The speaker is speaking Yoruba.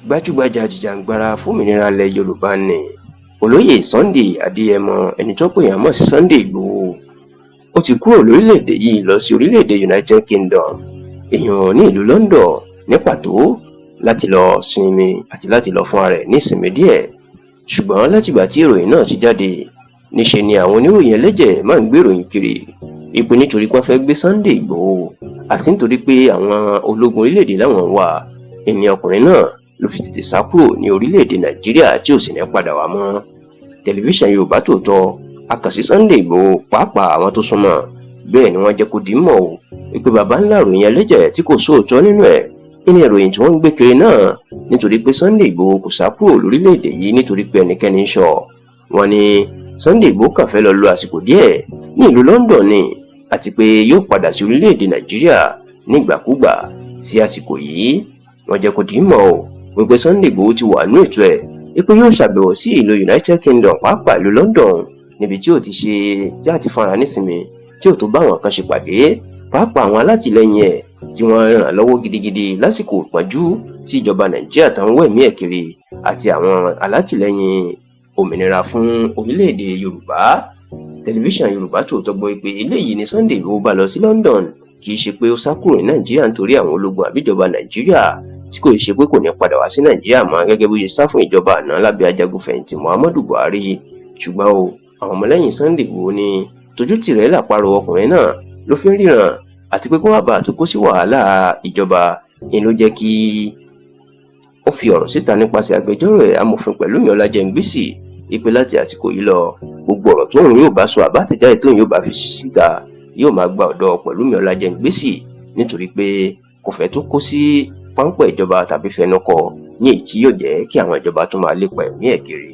Gbajúgbajà ajìjàǹgbara fòmìnira ilẹ̀ Yorùbá ní Olóyè Sunday Adéyẹmọ, ẹni tọ́pọ̀ èèyàn mọ̀ sí Sunday Ìgbòho, ó ti kúrò lórílẹ̀‐èdè yìí lọ sí orílẹ̀‐èdè United Kingdom, èèyàn ní ìlú London ní pàtó, láti lọ sinmi àti láti lọ fún ara ẹ̀ ní ìsinmi díẹ̀. Ṣùgbọ́n látìgbà tí ìròyìn náà ti jáde, níṣe ni àwọn oníròyìn ẹlẹ́jẹ̀ máa ń gbé ìròyìn kiri wípé nítorí pé wọ́n fẹ́ gbé Sunday Ìgbòho àti nítorí pé àwọn ológun orílẹ̀-èdè láwọn ń wá ẹni, ọkùnrin náà ló fi tètè sá kúrò ní orílẹ̀-èdè Nàìjíríà tí ò sì ní padà wá mọ́. Tẹlifíṣàn Yorùbá Tòótọ́ a kàn sí Sunday Ìgbòho, pàápàá àwọn tó súnmọ́. Bẹ́ẹ̀ ni wọ́n jẹ́ kó di mọ̀ o wípé baba ńlá ìròyìn ẹlẹ́jẹ̀ tí kò sóòótọ́ nínú ẹ̀ nínú ìròyìn tí wọ́n ń gbé kiri náà, nítorí pé Sunday Ìgbòho kò sá kúrò lórílẹ̀-èdè yìí nítorí pé ẹnikẹ́ni ń ṣọ́ wọn ni. Sunday Ìgbòho kàn fẹ́ lọ lo àsìkò díẹ̀ ní ìlú London ni, àti pé yóò padà sí orílẹ̀-èdè Nàìjíríà nígbàkúgbà sí àsìkò yìí. Wọ́n jẹ́ kó di mọ̀ o wípé Sunday Ìgbòho ti wà ní ètò ẹ̀ wípé yóò ṣàbẹ̀wò sí ìlú United Kingdom, pàápàá ìlú London, níbi tí ó ti ṣe tí a ti fara nísinmi, tí ò tó bá àwọn kan ṣe pàdé, pàápàá àwọn alátìlẹyìn ẹ̀ tí wọ́n ràn lọ́wọ́ gidigidi lásìkò ìpọ́njú tí ìjọba Nàìjíríà tán wẹ̀mí ẹ̀ kiri, àti àwọn alátìlẹyìn òmìnira fún orílẹ̀-èdè Yorùbá. Tẹlifíṣàn Yorùbá Tòótọ́ gbọ́ pé eléyìí ni Sunday Ìgbòho bá lọ sí London, kì í ṣe pé ó sá kúrò ní Nàìjíríà nítorí àwọn ológun àbíjọba Nàìjíríà, tí kò ṣe pé kò ní padà wá sí Nàìjíríà mọ́ gẹ́gẹ́ bó ṣe sá fún ìjọba àná lábẹ́ ajagunfẹ̀yìntì Muhammadu Buhari. Ṣùgbọ́n o, àwọn ọmọlẹ́yìn Sunday Ìgbòho ní tójú tìrẹ làparò ọkùnrin náà ló fi ń ríran, àti pé kó má bàa tó kó sí wàhálà ìjọba ni ló jẹ́ kí ó fi ọ̀rọ̀ síta nípasẹ̀ agbẹjọ́rò ẹ̀, Amòfin Pẹ̀lúmi Ọlájẹ́ngbèsì, wípé láti àsìkò yìí lọ, gbogbo ọ̀rọ̀ tóun yóò bá sọ, àbátẹ̀jáde tóun yóò bá fi síta, yóò máa gba ọ̀dọ̀ Pẹ̀lúmi Ọlájẹ́ngbèsì, nítorí pé kò fẹ́ tó kó sí páńpẹ́ ìjọba tàbí fẹnukọ ní èyí tí yóò jẹ́ kí àwọn ìjọba tún máa lépa ẹ̀mí ẹ̀ kiri.